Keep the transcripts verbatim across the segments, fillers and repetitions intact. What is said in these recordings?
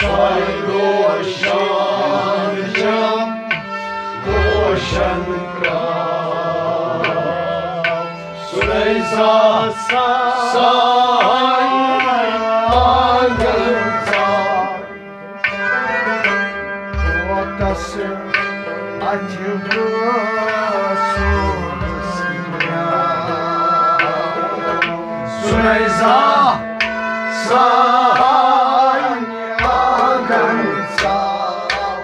سۄے روشن چھم روشن کران۔ سُلے زا سانہِ آنگن ژاو۔ ووتس اتھِ وٲژ سوز گرٛاو۔ سُلے زا سانہِ آنگن ژاو۔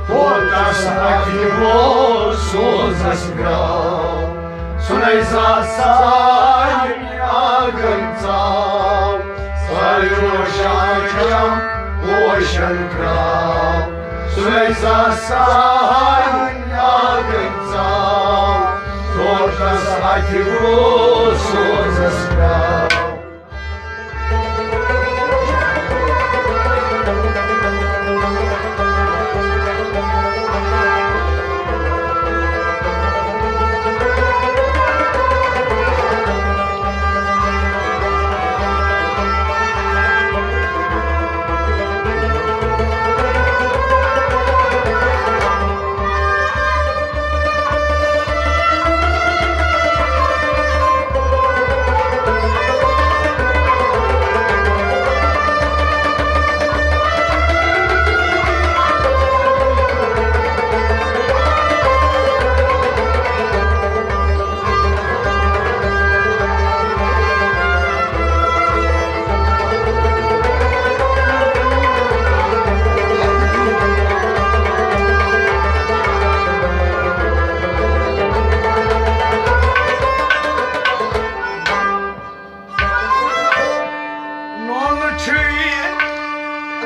ووتس اتھِ وٲژ سوزس گرٛاو۔ سُلے زا سانہِ آنگن ژاو۔ سۄے روشن چھم روشن کرٛاو۔ سُلے زا سانہِ آنگن ژاو۔ ووتس اتھِ وٲژ سوزس گرٛاو۔ نوٚن چھُ یہِ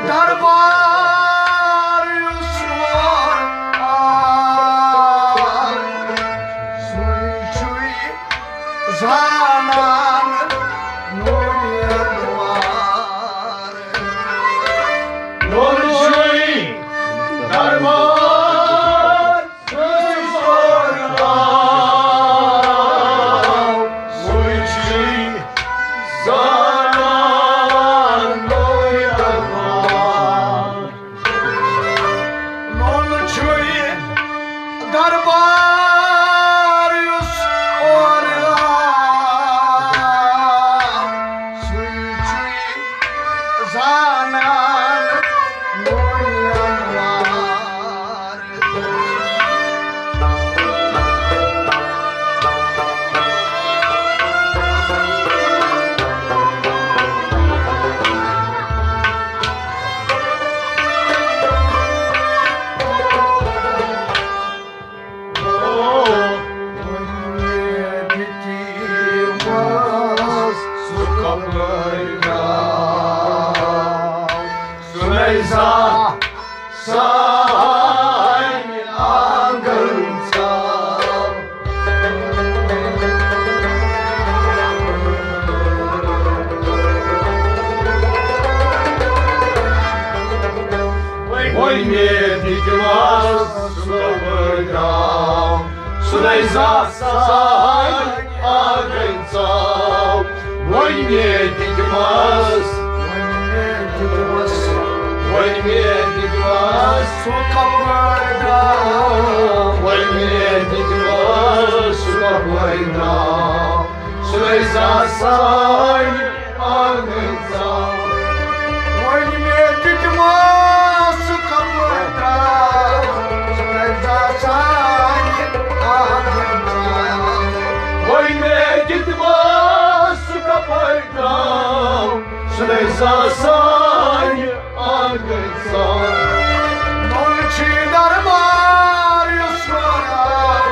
دربار یُس وار آو، سُے چھُ یہِ زانان نوٗرِ انوار۔ نوٚن چھُ یہِ دربار نوٚن چھُ یہِ دربار یُس اورٕ آو، سُے چھُ یہِ زانان نوٗرِ انوار۔ سُلے زا سانہِ آنگن ژاو۔ وۄنۍ مےٚ دِتمَس سُہ وٲے درٛاو۔ سُلے زا سانہِ آنگن ژاو۔ وۄنۍ مےٚ دِتمَس، وۄنۍ مےٚ دِتمَس، وۄنۍ مےٚ دِتمَس سُہ کپٲرۍ درٛاو۔ وۄنۍ مےٚ دِتمَس سُہ کپٲرۍ درٛاو۔ سُلے زا سانہِ آنگن ژاو۔ وۄنۍ مےٚ دِتمَس سُہ کپٲرۍ درٛاو۔ سُلے زا سانہِ آنگن ژاو۔ وۄنۍ مےٚ دِتمَس سُہ کپٲرۍ درٛاو۔ سُلے زا سانہِ آنگن ژاو۔ نوٚن چھُ یہِ دربار یُس وار آو،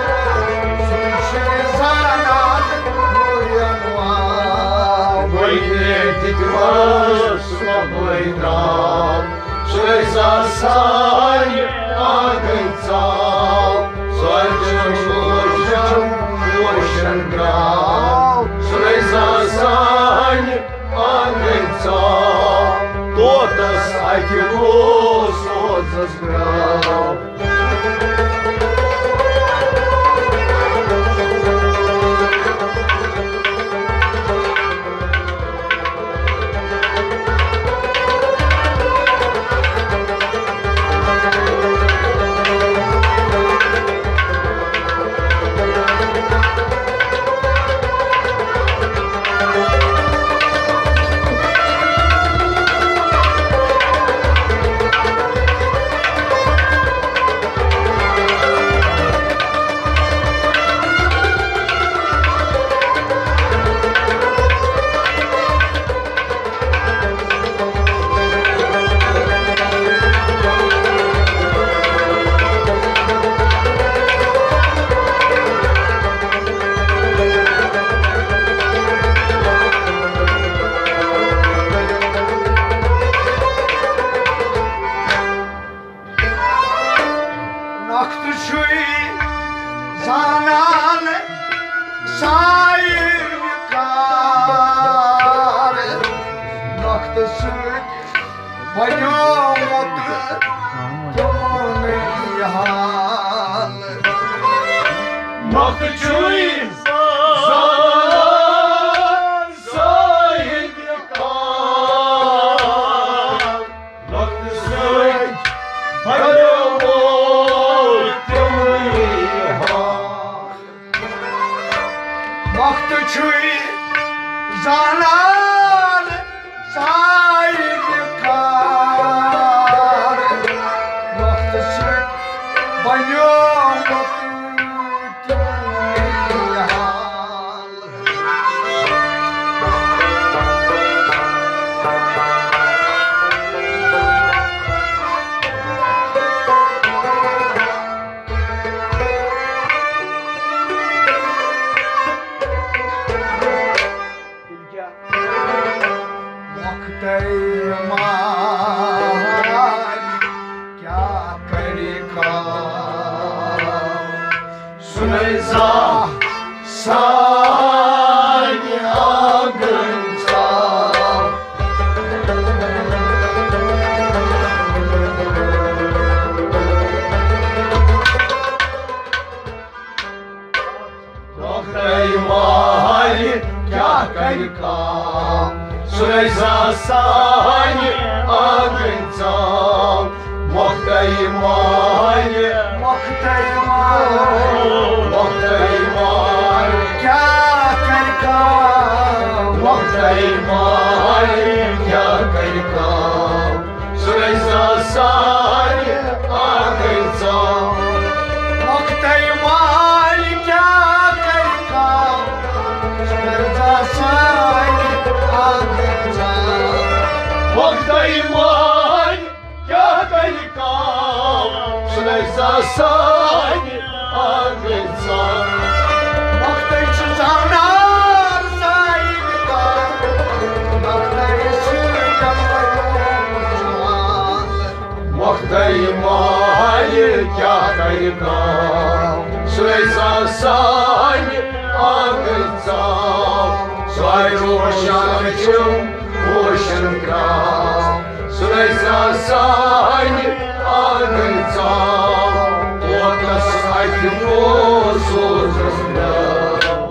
سُے چھُ یہِ زانان نوٗرِ انوار۔ وۄنۍ مےٚ دِتمَس سُہ کپٲرۍ درٛاو۔ سُلے زا سانہِ آنگن ژاو۔ سۄے چھُ روشن، روشن گرٛاو۔ سُلے زا سانہِ آنگن ژاو۔ طوطس اَکہِ ووس سوزس گرٛاو۔ وقت چھُے زانان سایہِ کار، وقتہٕ سۭتۍ بنیومُت تِمنٕے حال۔ وقت چھُے زانان سایہِ کار، وقتہٕ سۭتۍ بنیومُت تِمنٕے حال۔ وقتہٕ چھُے زانان سایہِ کار، وقتہٕ سۭتۍ بنیومُت تِمنٕے حال۔ وقتَے مارِ کیٛاہ کَرِ کار۔ سُہ نَے زانٛہہ سانہِ آنٛگن ژاو۔ وقتَے مارِ کیٛاہ کَرِ کار۔ سُہ نَے زانٛہہ سانہِ آنٛگن ژاو۔ وقتَے مارِ، وقتَے مارِ، وقتَے مارِ کیٛاہ کَرِ کار۔ وقتَے مارِ کیٛاہ کَرِ کار۔ سُہ نَے زانٛہہ سانہِ آنٛگن ژاو۔ وقتَے مارِ کیٛاہ کَرِ کار۔ سُہ نَے زانٛہہ سانہِ آنٛگن ژاو۔ وقتَے مارِ کیٛاہ کَرِ کار۔ سُہ نَے زانٛہہ سانہِ آنٛگن ژاو۔ وقتَے چھُ زانان سایہِ کار۔ وقتَے چھُ زانان۔ وقتَے مارِ کیٛاہ کَرِ کار۔ سُہ نَے زانٛہہ سانہِ آنٛگن ژاو۔ سۄے روشن چھِم پوشن کرٛاو۔ سُہ نَے زانٛہہ سانہِ آنٛگن ژاو۔ طوطس اَتھِ گوٚو سوزس درٛاو۔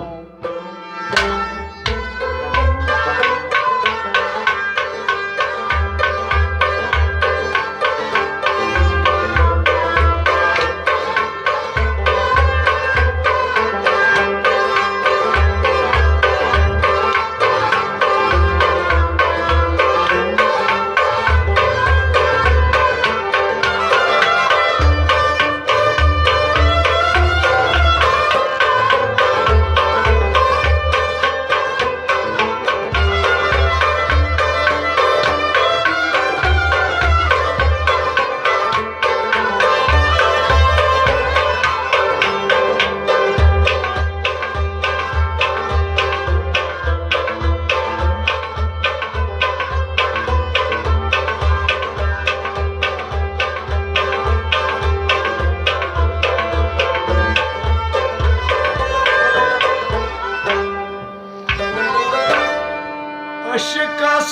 عشقس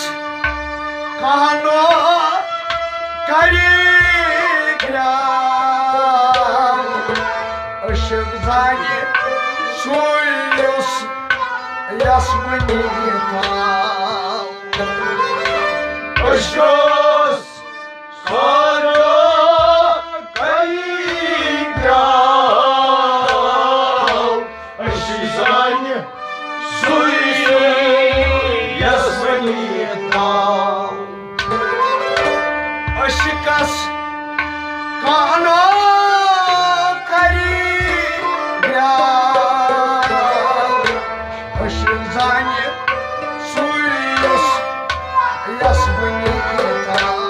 کانو کری گرام۔ عشق زانہِ سُے یُس یس منی تھاو۔ عشقس کانو کری گرام۔ عشق زانہِ سُے یس منی تھاو۔ عشقس کانو کری گرام۔ عشق زانہِ سُے یُس یس منی تھاو۔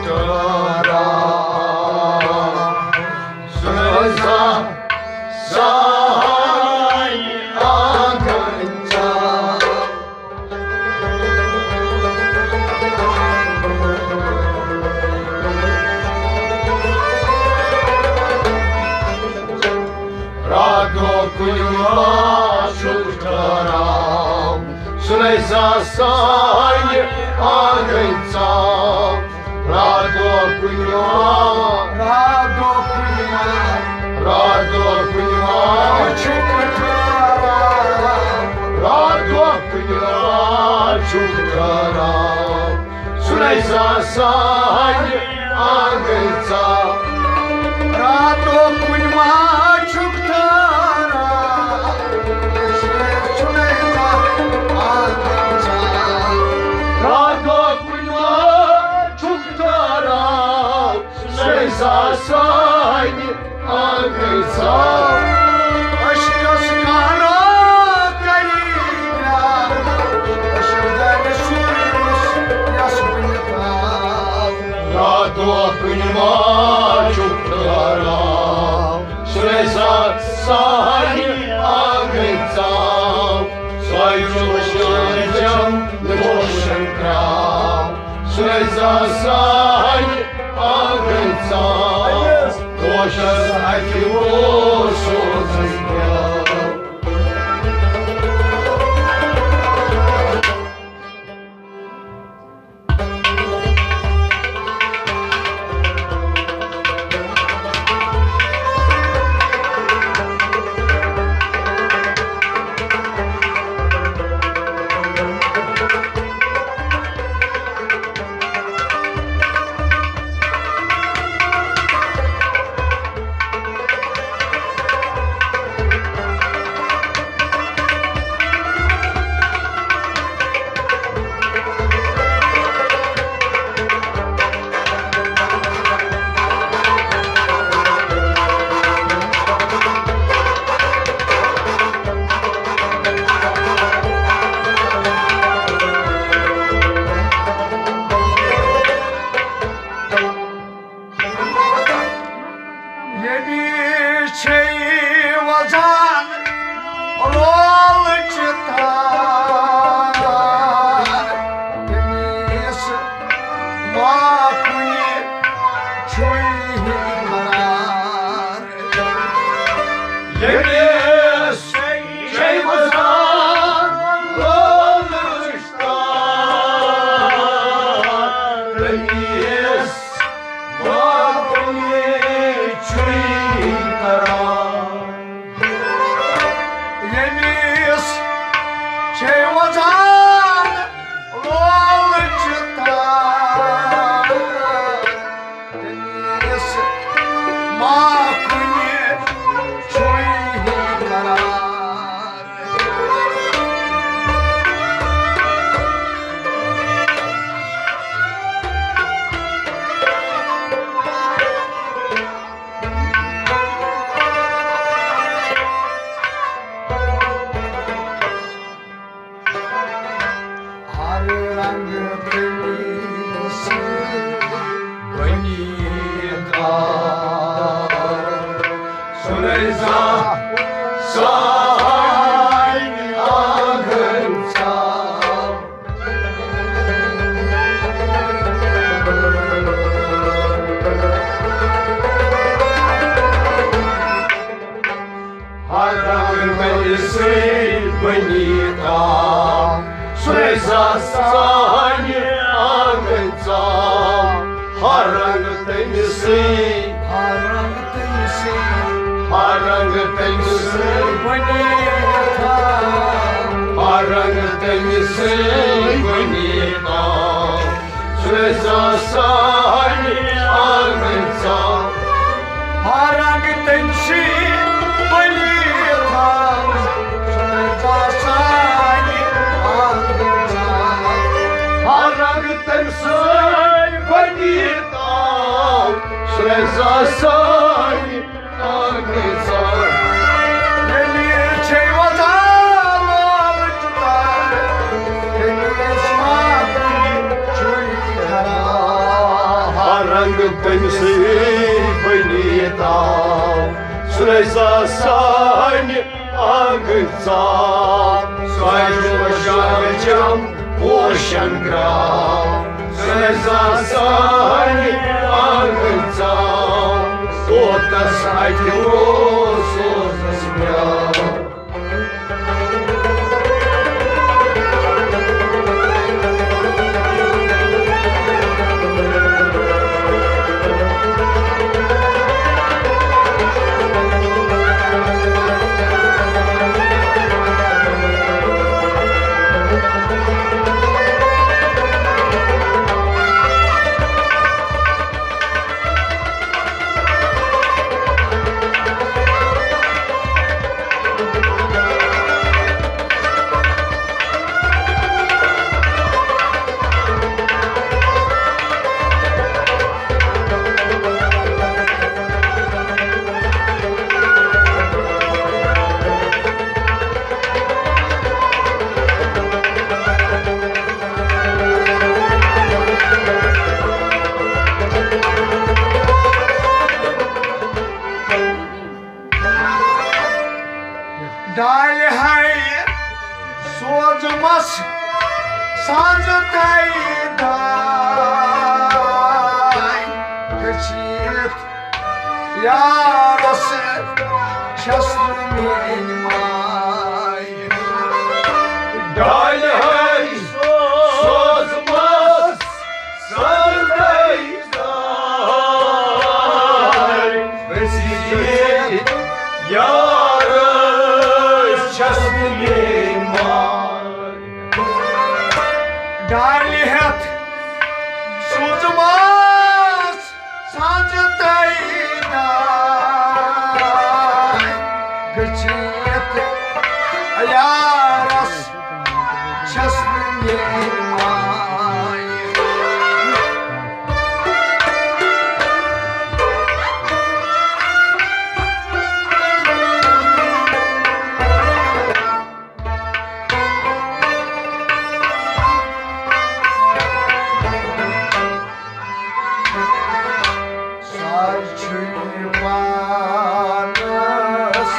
سُہ روزِ سانہِ آنگن ژاو۔ راتھ دۄہ کُنہِ ما چھُکھ ٹھہراو، سُلے سا سانہِ آنگن ژاو۔ راتھ دۄہ کُنہِ ما، راتھ دۄہ کُنہِ ما، راتھ دۄہ کُنہِ ما چھُکھ ٹھہراو۔ راتھ دۄہ کُنہِ ما چھُکھ ٹھہراو، سُلے سا سانہِ آنگن ژاو۔ راتھ دۄہ کُنہِ ما چھُکھ ٹھہراو، سُلے سا آنگن ژاو۔ راتھ دۄہ کُنہِ ما چھُکھ ٹھہراو، سُلے سا سانہِ آنگن ژاو۔ اشکس کانو کری پیار، اشک زنہِ سُرس یس بنہِ تاو۔ راتھ دۄہ کُنہِ ما چھُکھ ٹھہراو، سُلے سا سانہِ آنگن ژاو۔ سۄے چھُ وٕچھان جم روشن تراو، سُلے سا سانہِ آنگن ژاو۔ کوشس اکہِ اوس سوزٕے پیار۔ ییٚمِس چھے وَزان لولہٕ چہِ تار، تٔمِس ما کُنہِ چھُے قرار۔ ییٚمِس چھے وَزان لولہٕ چہِ تار، تٔمِس ما کُنہِ چھُے قرار۔ ییٚمِس چھے وَزان لولہٕ چہِ تار، تٔمِس ما کُنہِ چھُے قرار۔ ہر رنگ تٔمِس بٔنی کار، سُلے سا سانہِ آنگن ژاو۔ ہر رنگ تٔمِسٕے بٔنی تاو، سُلے سا سانہِ آنگن ژاو۔ ہر رنگ تٔمِسٕے، ہر رنگ تٔمِسٕے، ہر رنگ تٔمِسٕے بٔنی تاو، ہر رنگ تٔمِسٕے بٔنی تاو۔ سُلے سا سانہِ آنگن ژاو۔ ہر رنگ تٔمۍ سٕے بٔنی تاو، سُلے سا سانہِ آنگن ژاو۔ ہر رنگ تٔمۍ سٕے بٔنی تاو، سُلے سا سانہِ آنگن ژاو۔ ییٚلہِ چھے وَزان لولہٕ چہِ تار، تٔمِس ما کُنہِ چھُے قرار۔ ہر تٔمۍ سٕے بٔنی تاو، سُہ نَے زا سانہِ آنٛگٕنۍ ژاو۔ سۄے جوشان چم پوشن گراو، سۄے زا سانہِ آنٛگٕنۍ ژاو۔ طوطس اَتھِ اوس سوزس مےٚ۔ ڈالہِ ہے سوزمس سنٛز تَے داے، گٔژھِتھ یارس چھَس نہٕ میٛٲنۍ ماے۔ ڈالہِ ہے سوزمس سنٛز تَے داے، گٔژھِتھ یارس چھَس نہٕ میٛٲنۍ ماے۔ ڈالہِ ہٮ۪تھ سوٗزمَس سَنٛز تَے داے، گٔژھِتھ یارس چھَس نہٕ میٛٲنۍ ماے۔ سۄے چھُے پانس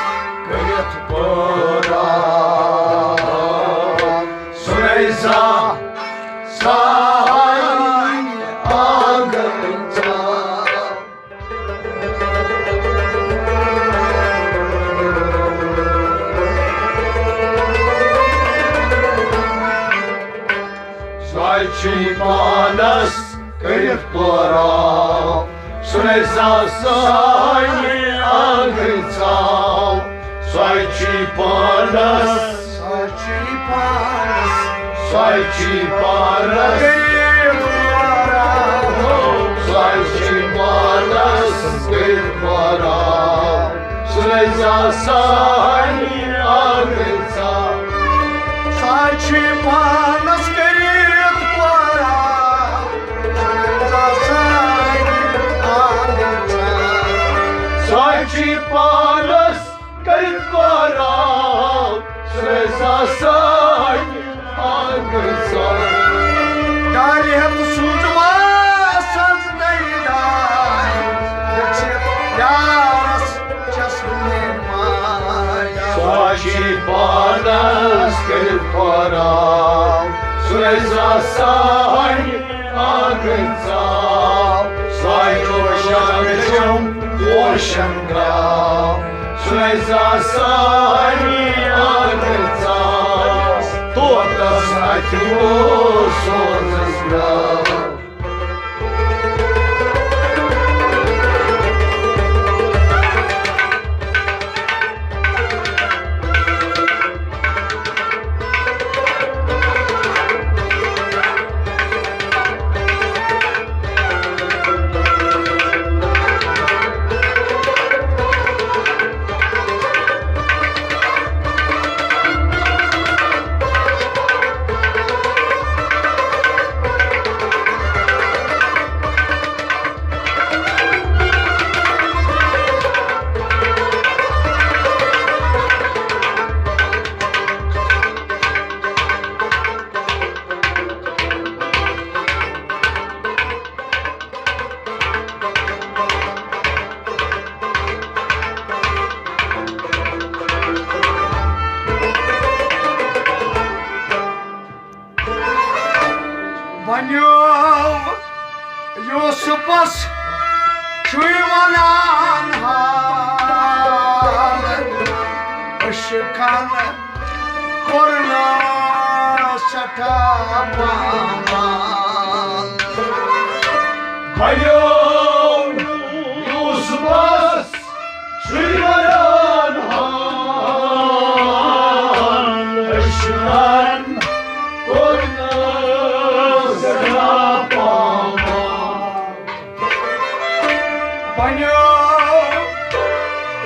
کٔرِتھ پٲران، سُے زا سانہِ آنگن ژاو۔ سۄے چھُے پانس کٔرِتھ پٲراو، سُے زا سانہِ آنگن ژاو۔ سۄے چھُے پانس، سۄے چھُے پانس، سۄے چھُے پانس کٔرِتھ پٲراو، سۄے چھُے پانس کٔرِتھ پٲراو، سُے زا سانہِ آنگن ژاو۔ سۄے چھُے پانس کٔرِتھ پٲراو، سۄے زا سانہِ آنگن ژاو۔ سۄے چھُے پانس کٔرِتھ پٲراو، سۄے زا سانہِ آنگن ژاو۔ ڈالہِ ہٮ۪تھ سوٗزمَس سَنٛز تَے داے، گٔژھِتھ یارس چھَس میٛٲنۍ ماے۔ سۄے چھُے پانس کٔرِتھ پٲراو، سۄے زا سانہِ آنگن ژاو۔ سۄے جوشان چم پوشن گراو، سۄے زا سانہِ آنگن ژاو۔ طوطس اَتھِ اوس سوزس گراو۔ یوسفس چھُے ونان حال، عشقن کوٚرنس سٮ۪ٹھاہ پامال۔ بنیو یوسفس چھُے ونان حال، عشقن کوٚرنس سٮ۪ٹھاہ پامال۔ بنیو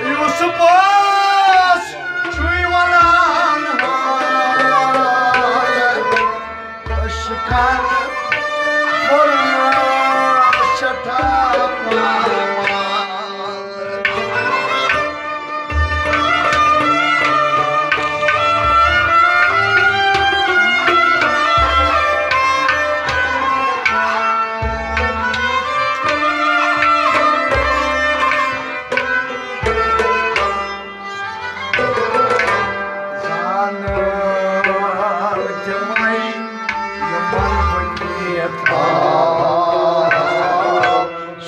یوسفس چھُے ونان حال، عشقن کوٚرنس سٮ۪ٹھاہ پامال۔ زانن تِمے یِمن بہٕ نیتھ آو،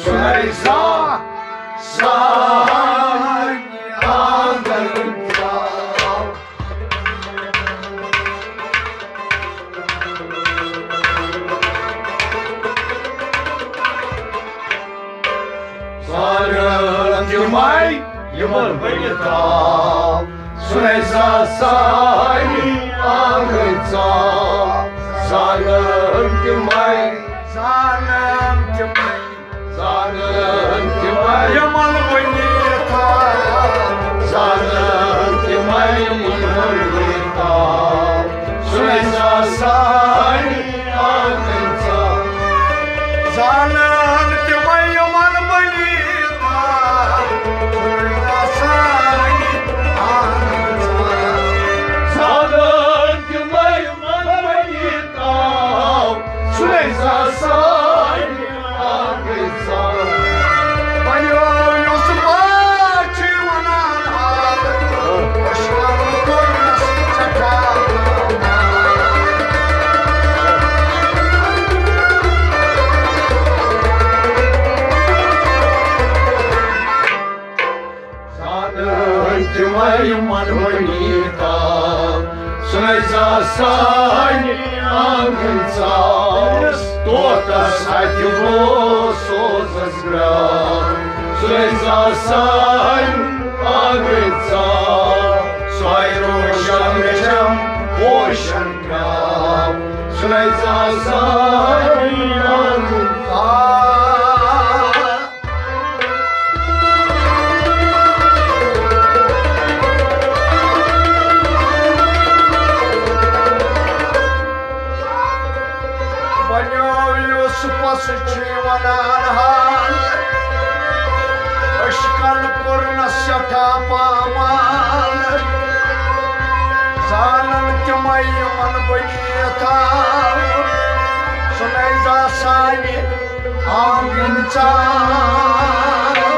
سُے زا سانہِ آنگن ژاو۔ زانن تِمے یِمن ؤنِتھ آو، سُے زا سانہِ آنگن ژاو۔ زانن تِمے، زانن تِمے، زانن تِمے یِمن ؤنِتھ آو، زانن تِمے یِمن ؤنِتھ آو، سُے زا سانہِ آنگن ژاو۔ زانن تِمے یِمن ؤنِتھ آو، سُے زا سانہِ آنگن ژاو۔ زانن تِمے یِمن ؤنِتھ آو، سُے زا سانہِ آنگن ژاو۔ بنیو یوسفس چھُے ونان حال، عشقن کوٚرنس سٮ۪ٹھاہ پامال۔ زانن تِمے یِمن ؤنِتھ آو، سُے زا سانہِ آنگن ژاو۔ طوطس اَتھِ گوٚو سوزس گرٛاو، سُے زا سانہِ آنگن ژاو۔ سۄے روشن مےٚ چھم پوشن کرٛاو، سُے زا سانہِ آنگن ژاو۔ بنیو یوسفس چھُے ونان حال، عشقن کوٚرنس سٮ۪ٹھاہ پامال۔ زانن تِمے یِمن بہٕ نیتھ آو، سُے زا سانہِ آنگن ژاو۔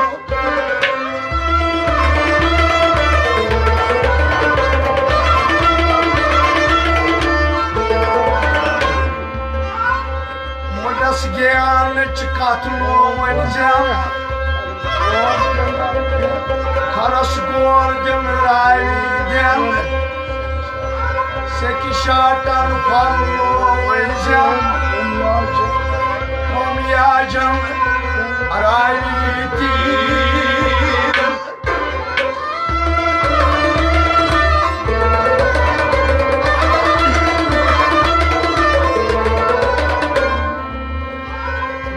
مُڈس گیانٕچ کتھ مو ؤنۍ زٮ۪م، خرس گور دِن راوی دِن۔ سیٚکہِ شاٹن پھۄلوے زٮ۪م، قوم یاجن راوی تیٖر۔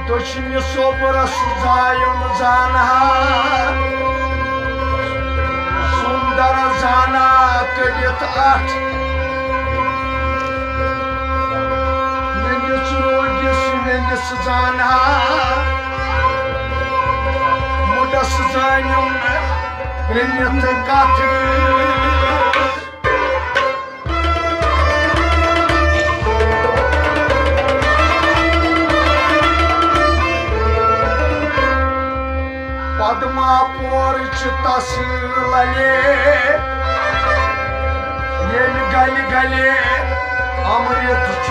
دٔچھنہِ صوبرس زایُن زانہا، سُندر زانہا کٔڑِتھ اَتھ۔ نٔنِس روگِس ویٚنِس زانہا، مُڈس زٲنِم کٔڑِتھ کتھ۔ پدما پور چھِ تس للے، ییٚلہِ گلہِ گلے امرت چھُ۔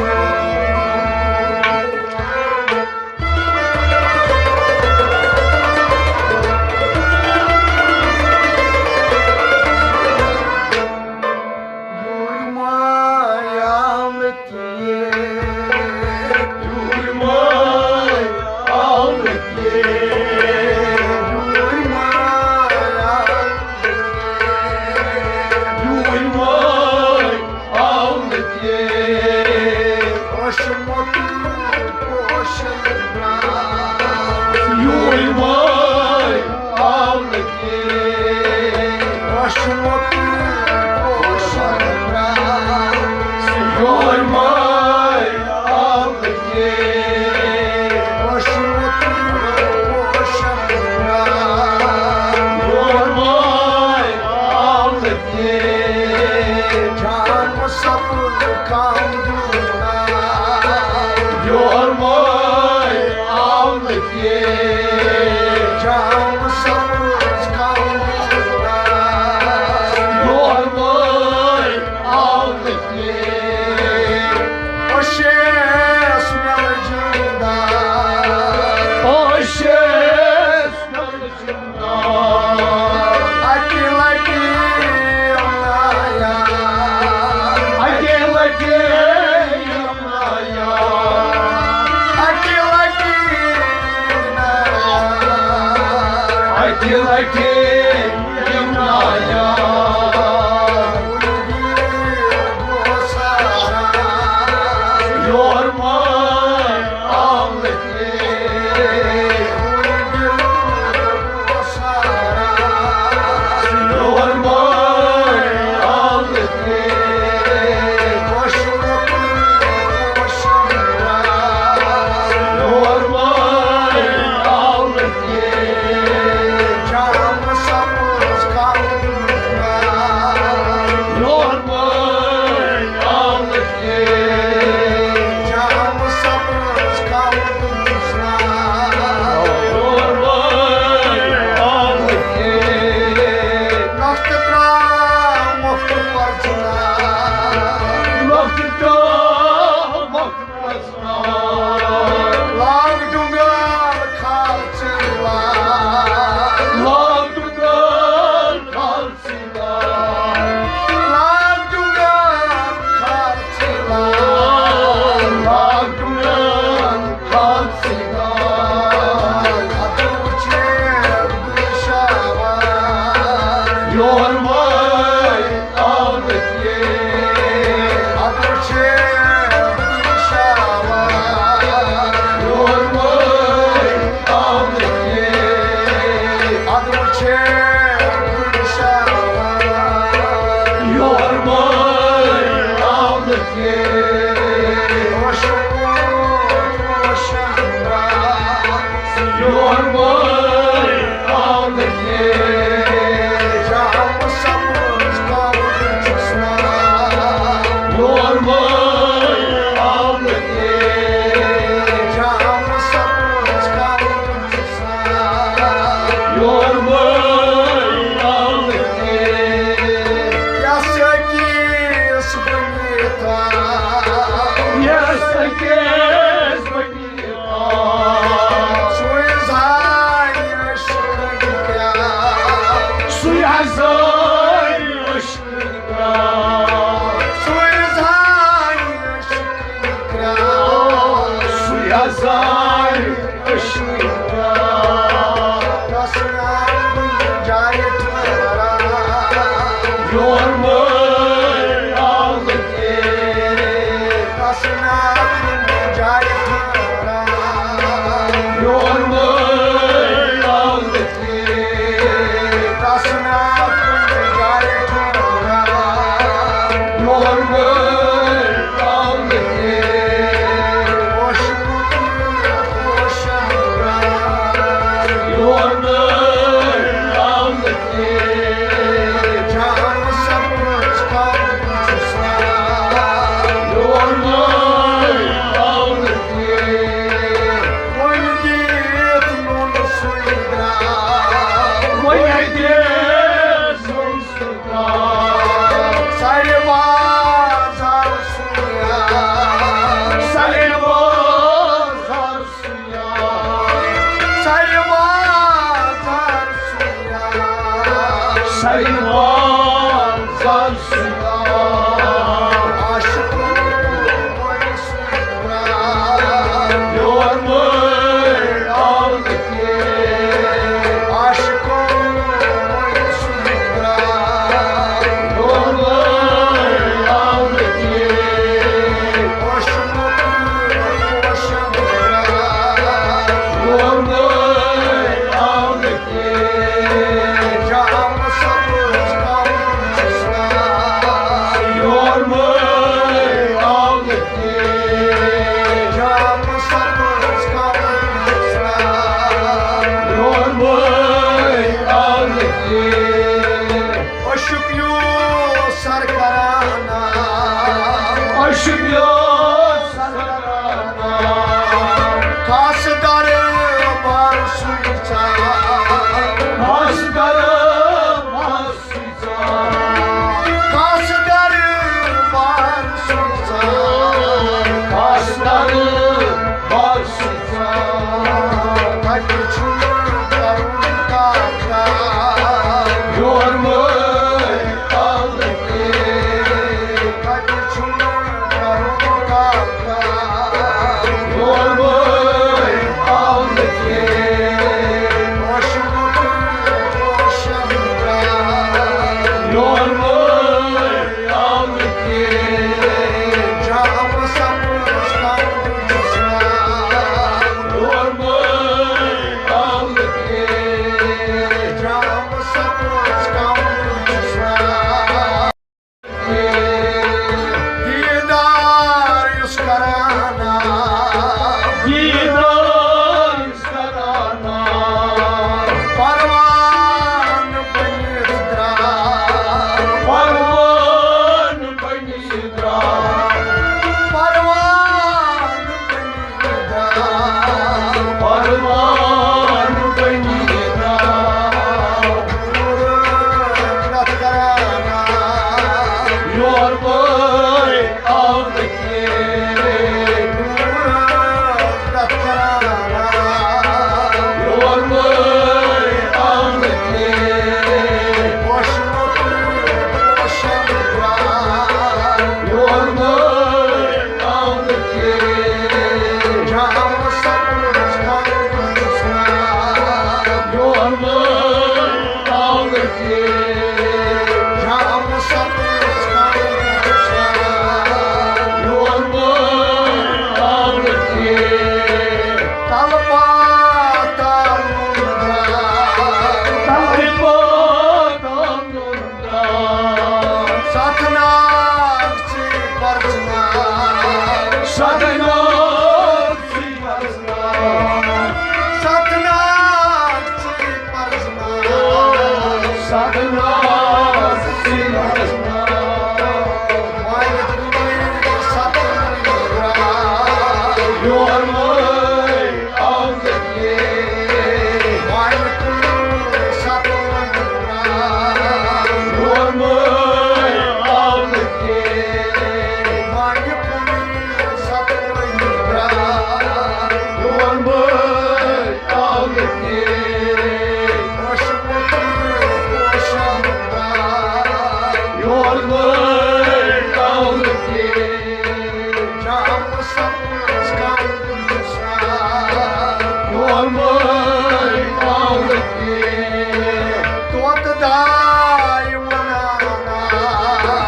یور وٲے آو نہٕ کینٛہہ۔ طوطہٕ دانہِ وَنان آو۔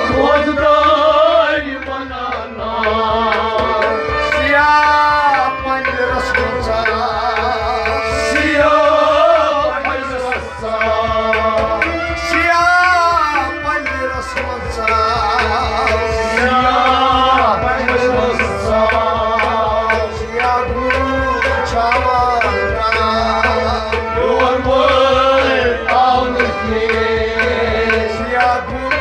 طوطہٕ دانہِ وَنان آو۔ سیاہ پنجرس منٛز آو۔ سیاہ پنجرس منٛز آو۔ سیاہ پنجرس منٛز آو۔ سیاہ پنجرس منٛز آو۔ سیاہ گُل چھاوان درٛاو۔ یور وٲے آو نہٕ کینٛہہ۔ سیاہ گُل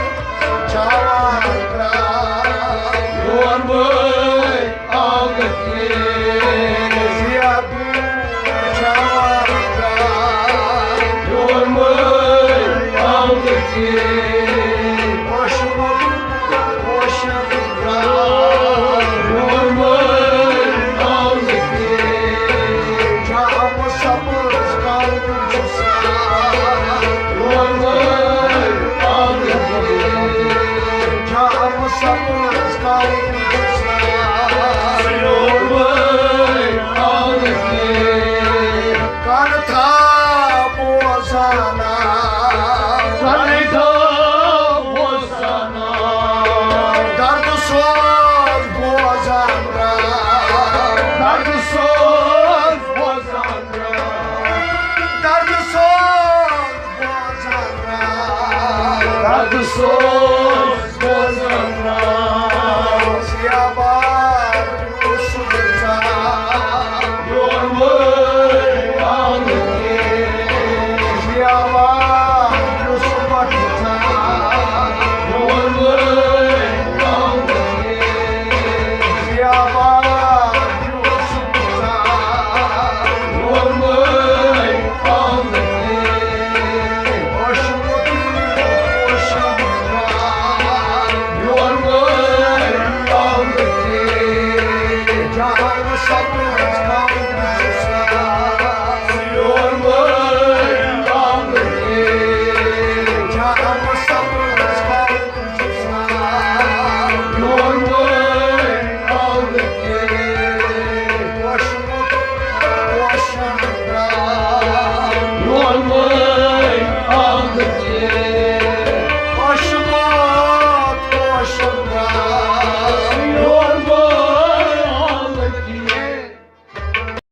چھاوان درٛاو۔ یور وٲے آو نہٕ کینٛہہ۔ سیاہ گُل چھاوان درٛاو۔ یور وٲے آو نہٕ کینٛہہ۔ پوشہٕ مۄکُل پوشن درٛاو۔ یور وٲے آو نہٕ کینٛہہ۔ جام سبز کاوُن چھُ سرٛان۔ یور وٲے آو نہٕ کینٛہہ۔ جام سبز کاوُن چھُ سرٛان۔ یور وٲے آو نہٕ کینٛہہ۔ کَنہٕ تھاو بوزان آو۔ کَنہٕ تھاو بوزان آو۔ دَردٕ سوز بوزان درٛاو۔ دَردٕ سوز بوزان درٛاو۔ دَردٕ سوز بوزان درٛاو۔ دَردٕ سوز بوزان درٛاو۔ سیاہ باد یوسُف ژاو۔ یور وٲے آو نہٕ کینٛہہ۔ سیاہ باد یوسُف ژاو۔ یور وٲے آو نہٕ کینٛہہ۔ سیاہ باد یوسُف ژاو۔ یور وٲے آو نہٕ کینٛہہ۔ پوشہٕ مۄکُل پوشن درٛاو۔ یور وٲے آو نہٕ کینٛہہ۔ جام سبز